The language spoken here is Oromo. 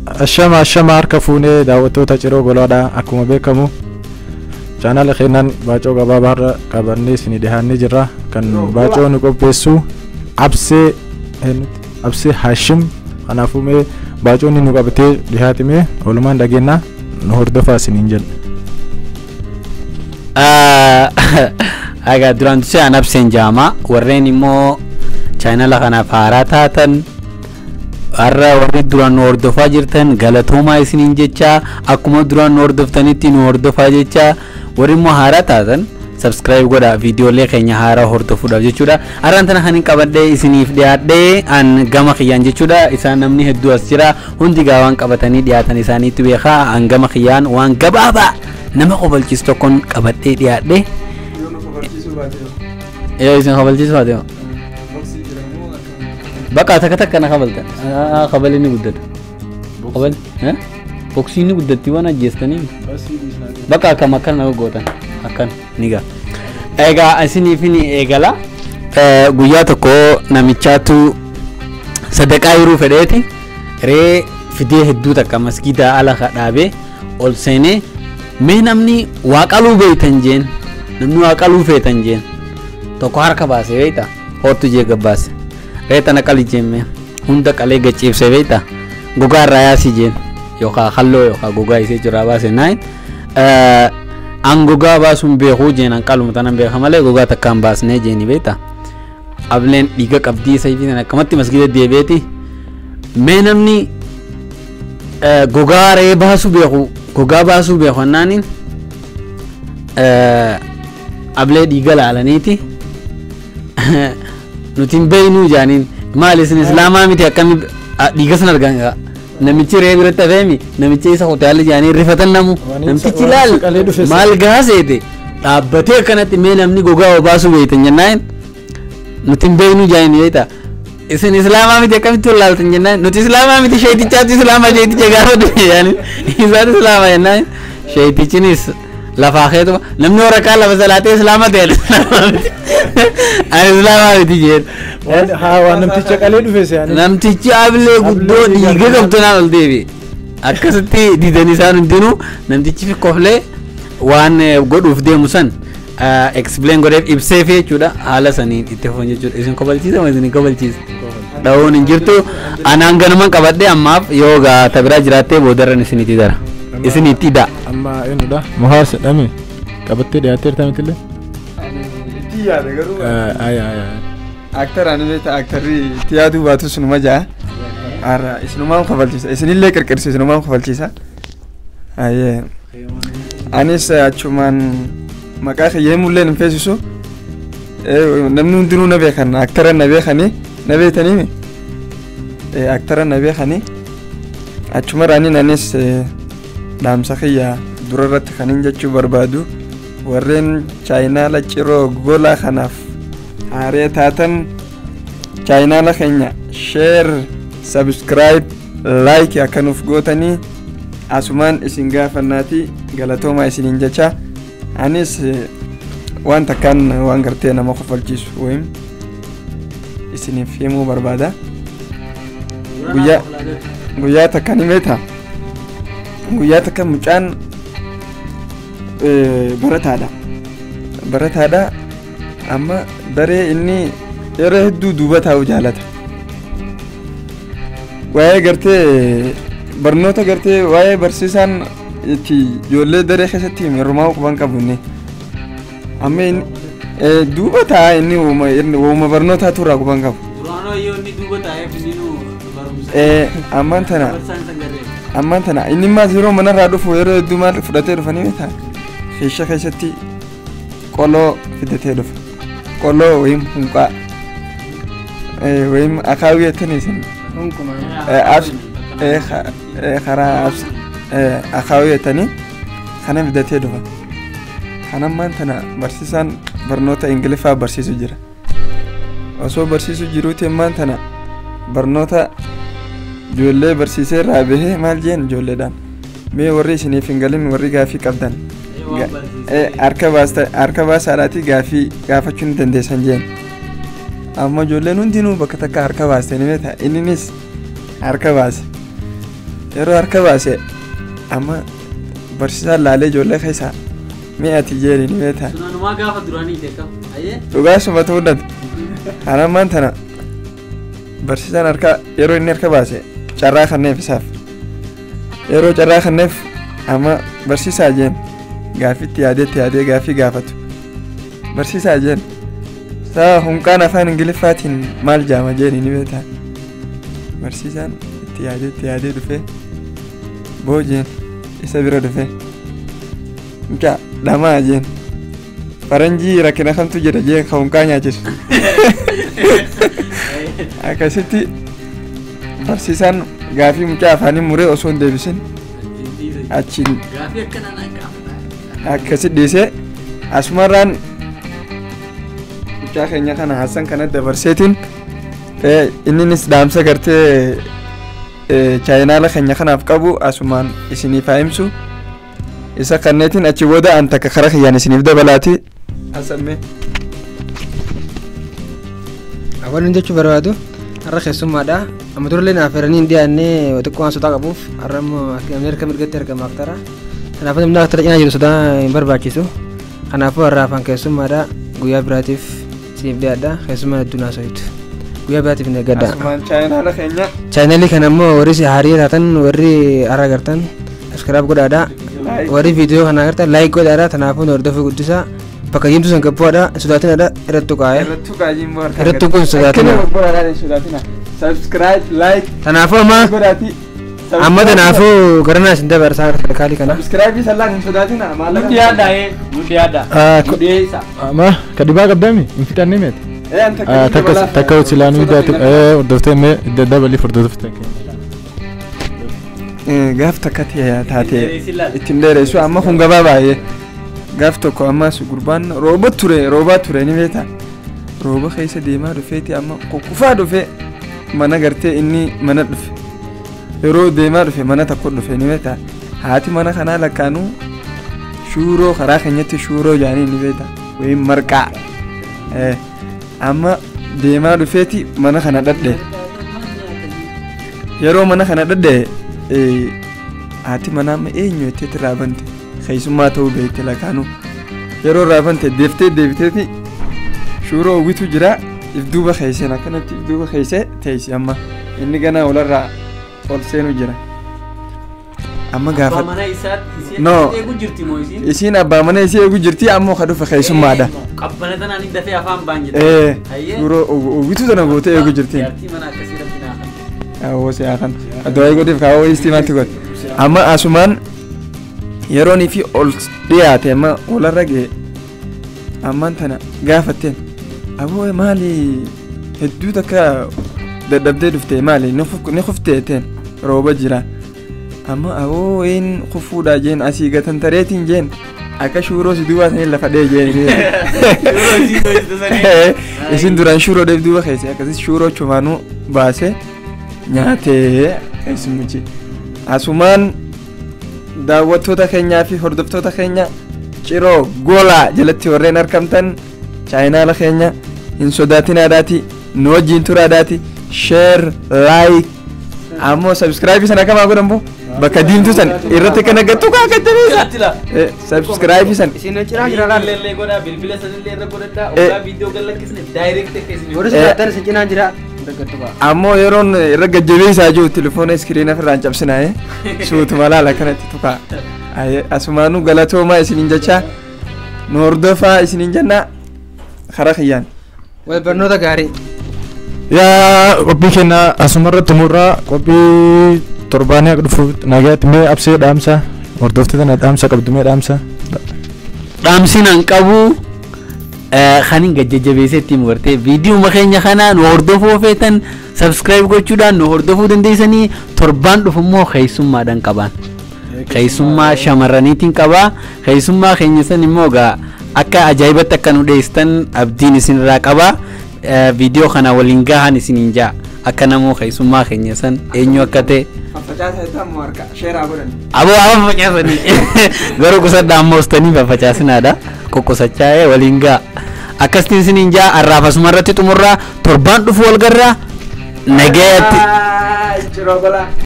Ashama ashama, harka fuunee daawwattoota Ciroo Golaadha. Akkuma beekamu chaanala keenyaan baacoo gabaabaarra qabannee isinii dhiyaannee jirra. Kan baacoo nu qopheessu Absee Absee Hashim. Kanaafuu mee baacoonni nu qabatee dhiyaatime oolumaan dhageenyaa nu hordofaa isiniin jedha. Egaa duraan dursee an Abseen Jaamaa. Warreen immoo chaanala kanaaf haaraa taatan, har'a warri duraan nu hordofaa jirtan galatoomaa isiniin jecha, akkuma duraan nu hordoftanitti nu hordofaa jecha, warri immoo haaraa taatan subscribe godha viidiyoolee keenya haaraa hordofuudhaaf jechuudha. Har'aan tana kan hin qabadhee isiniif dhiyaadhee an gama kiyyaan jechuudha. Isaan namni hedduu as jira, hundi gaa waan qabatanii dhiyaatan isaaniitti beekaa. An gama kiyyaan waan gabaabaa nama qobalchiisu tokkoon qabadhee dhiyaadhee. Yoo isin kabalchiisu baate bakka takka takka na kabaltan, kabali ni guddata. Kabali boksii ni guddatti waan ajjeestanii bakka akkam akkana na gootan akkan ni gaa. Egaa isiniif ni eegala. Guyyaa tokko namichaatu sadaqaa yeroo fedheeti ree fidee hedduu takka masgiida ala dhaabee ol seenee, "Mee namni waa qaluu beeytan?" jeen. "Namni waa qaluu feetan?" jeen. Tokko harka baase, beeyta, "Hoottu," jee gabbaase. "Ree tana qali," jeen. Hunda qalee gachiibse, beeyta. "Gogaa irraa yaasi," jeen, yookaan halloo yookaan gogaa isee jiraa baase. Naayin, "An gogaa baasuun beekuu," jeen, "an qaluma tanan beeka malee gogaa takkaan baasnee," jeeni, beeyta. Ableen dhiiga qabdii sayfii sana akkamatti masgida deebi'eeti, "Mee namni gogaa re'ee baasuu beeku, gogaa baasuu beeku?" Annaaniin ablee dhiiga laalaniiti, "Nuti hin beeynuu," jaaniin. "Maal, isin islaamaa miti? Akkami dhiiga sana argan?" Namichi re'ee biratti hafeemi, namichi isa hoteelli jaanii rifatan namu. Namtichi laal maal gaaseete dhaabbatee akkanatti, "Mee namni gogaa baasuu beeytan?" jennaan, "Nuti hin beeknu," jaaniin, beeyta. "Isin islaamaa miti? Akkamitti wallaaltan?" jennaan, "Nuti islaamaa miti, sheetichaatu islaamaa, sheeticha gaafa jaaniin, isaan islaamaa," jennaan, sheetichinis lafaa keetuma, "Namni waraqaa lafa salaatee islaama ta'e, ani islaamaa miti," jeen. Haa, waan namticha qalee dhufe se'anii. Namtichi ablee guddoo dhiiga qabdu naan ol deebi'e. Akkasitti didan isaan hundinuu. Namtichi fi koflee waan godhuuf deemu san explain godheef, ibseef jechuudha. Haala saniin itti fufan jechuudha. Isin kobalchiisa moo isin hin kobalchiisa? Dha'uun hin jirtu. Anaan ganaman qabadhee ammaaf yoo gaa tabiraa jiraattee boodarran isinitti dara. Isinitti da. Amma eenyudha? Muhaas dhame qabattee dhiyaatteerta mitillee? Itti yaada garuu. Aya aya. Actor ani beekta, actorri itti yaaduu baatu sunuma jaa. Har'a isinumaan kofalchiisa. Isinillee qirqirsu, isinumaan kofalchiisa. Ayyee. Anis achumaan maqaa kiyyee mullee hin feesisu. Namni hundinuu na beekan, actora na beekanii, na beektanii, actora na beekanii. Achumarraanin anis dhaamsa kiyya dura irratti kanin jechuu barbaadu, warreen chaayinaala Ciroo Golaa kanaaf haaree taatan, chaayinaala keenya share, subscribe, like akka nuuf gootanii asumaan isin gaafannaati. Galatoomaa isiniin jecha. Anis waan takkaan waan gartee nama kofalchiisu wayim isiniif himuu barbaada. Guyyaa takka ni beektaa, guyyaa takka mucaan barataadha. Amma daree inni yeroo hedduu duuba taa'u jaalata. Waa'ee gartee barnoota, gartee waa'ee barsiisaan itti ijoollee daree keessatti hime rumaa quban qabu. Inni amma inni duuba taa'a, inni uuma barnootaatu irraa quban qabu. Ammaan tana inni maas yeroo manarraa dhufu yeroo hedduu maal fudhatee dhufanii beektaa? Keeshaa keessatti qoloo fidatee dhufa, qoloo wayim hunqaa wayim akaawii jettanii isin karaa akaawii jettanii kana fidatee dhufa. Kan ammaan tana barsiisaan barnoota Ingiliffaa barsiisu jira. Osoo barsiisu jiruuti ammaan tana barnoota ijoollee barsiisee irraa bahee maal jeen ijoolleedhaan, "Mee warri isiniif hin galin, warri gaafii qabdan, harka baasaadhaati gaafii gaafachuu ni dandeessan," jeen. Amma ijoolleen hundinuu bakka takka harka baaste ni beekta. Inninis harka baase. Yeroo harka baase amma barsiisaan laalee ijoollee keessaa mi'aati jeeni ni beektaa. Sunanumaa gaafa duraanii beekamu. Dhugaa suma ta'uu danda'a. Kanammaan tana barsiisaan harka yeroo inni harka baase carraa kanneef isaaf. Yeroo carraa kanneef amma barsiisaa jeen gaaffitti yaadee gaaffii gaafatu. Barsiisaa jeen saa hunqaan afaan Ingiliffaatiin maal jaama jeeni ni beektaa. Barsiisaan itti yaadee dhufee boojeen isa bira dhufee mucaa dhamaa jeen faranjii rakkina kamtu jira jeen ka hunqaa nyaachisu. Akkasitti barsiisaan gaaffii mucaa afaanii muree osoo hin deebisin achiin akkasi dhiisee asumarraan mucaa keenya kana Hassan kana dabarseetiin inninis dhaamsa gartee chaayinaala keenya kanaaf qabu asumaan isiniif haa himsu isa kanneetiin achi booda an takka kara kiyyaan isiniif dabalaati Hassan. Awwalin jechuu barbaadu har'a keessummaadha. Amma durallee naaf eeranii hin dhiyaannee xiqqoo waan sodaa qabuuf har'a immoo Ameerika mirgatti argama aktara. Kanaafuu namni aktara cinaa jiru sodaa hin barbaachisu. Kanaafuu har'a afaan keessummaadha. Guyyaa biraatiif isiniif dhiyaadha. Keessummaan hedduu naasoyitu. Guyyaa biraatiif hin eeggadha. Asumaan chaayinaala keenya. Chaayinaalii kana immoo warri haarii taatan warri har'a agartan subscribe godhaadha. Warri viidiyoo kana agartan like godhaadha. Kanaafuu hordofuu guddisaa. Bakka diimtuu san gabbu'aadha. Sodaatinaadha. Irratti tuqaa'e. Irratti tuqaa Irratti tuquun sodaatina. Sodaatina. Subscribe, like. Kanaafuu amma kanaafuu garanaa isin dabarsaa kaalii kana. Subscribe sallaan hin sodaatina. Nuti yaadda nuti yaadda. Amma kadibaa qabdami hin fixannee meeti. Takka silaanuu ijaatu hordoftee mee dabalii hordoftee. Gaaf takka taate ittiin dheeressu amma kun gabaa baay'ee. Gaaf tokko ammas gurbaan rooba ture ni beektaa. Rooba keessa deemaa dhufeeti amma kukkufaa dhufe mana gartee inni mana dhufe. Yeroo deemaa dhufe mana tokko dhufe ni beektaa. Haati mana kanaa lakkaanuu shuuroo karaa keenyatti shuuroo jaanii ni beektaa. Wayin marqaa. Amma deemaa dhufeeti mana kana dhadhe. Yeroo mana kana dhadhe haati manaa amma eenyu jetteetti raabante. Keessummaa ta'uu beekte lakkaanuu. Yeroo raabante deeftee deebiteeti shuuroo uwwitu jira if duuba keesseen akkanatti if duuba keessee teessi amma inni ganaa olarraa ol seenu jira. Amma gaafa No. Isiin abbaa mana isii eegu jirti ammoo ka dhufe keessummaadha. Qabbana tanaan hin dafee afaan baan jette. Shuuroo uwwitu tana gootee eegu jirti. Jaartii mana akkasii rabbi naa kan. Awwa si hakan. Addu'aa godhiif kaawwa istimaatti godhe. Amma asumaan yeroon fi ol dhiyaate amma olarra ga'e ammaan tana gaafatteen aboo maali hedduu takka dadhabdee dhufte maali ni kufteeteen rooba jira amma aboo een kufuudha jeen asii gatantareetiin jeen akka shuuroo si duubaa sanii lafa dhee jeen isin duraan shuuroo dheef duuba keesse akkasii shuuroo chumaanuu baase nyaatee keessummichi asumaan daawwattoota keenyaa fi hordoftoota keenya ciroo golaa jalatti warreen argamtan chaayinaala keenya hin sodaatinaadhaati nu wajjin turaadhaati share like ammoo subscribe sana kamaa godhan boo bakka diimtuu san irratti kan agartu kaa gajjabeessa subscribe san Isin cinaa jira laal. Bilbila godhaa bilbila sanillee irra godhadhaa ogaa viidiyoo gallakkisne direct akka isin Warri sodaatan isin cinaa jira. Ammoo yeroon irra gajjabeessaa jiru telefoona iskiriina ofirraan cabsinaa'e suutuma laala kanatti tuqaa. Asumaanuu galatoomaa isiniin jechaa nu hordofaa isiniin jennaa karaa kiyyaan. Wal barnoota gaarii. Yaa qophii keenya asumarratti xumurraa qophii torbaanii akka dhufu nagaatti mee absee dhaamsa hordofte tana dhaamsa qabdu mee dhaamsa. Dhaamsi nan qabu kan hin gajjabeessee ittiin gartee viidiyoo keenya kana nu hordofuu feetan subscribe gochuudhaan nu hordofuu dandeessanii torbaan dhufu immoo keessummaadhaan qabaan. Keessummaa shamarraniitiin qabaa keessummaa keenya san immoo egaa akka ajaa'ibatti akka nu dhiyeessitan abdiin isinirraa qabaa viidiyoo kana waliin gahan isiniin jaa akka namoo keessummaa keenya san eenyu akka ta'e. Faffacaasaa itti ammoo harka sheeraa godhan. Aboo aboo facaasanii garuu qusadhaa ammoo ustanii faffacaasinaadha qoqqosachaa waliin ga'a. Akkasitti isiniin jaa arraaf asuma irratti xumurraa torbaan dhufu wal garraa nagaatti. Ciroo golaa.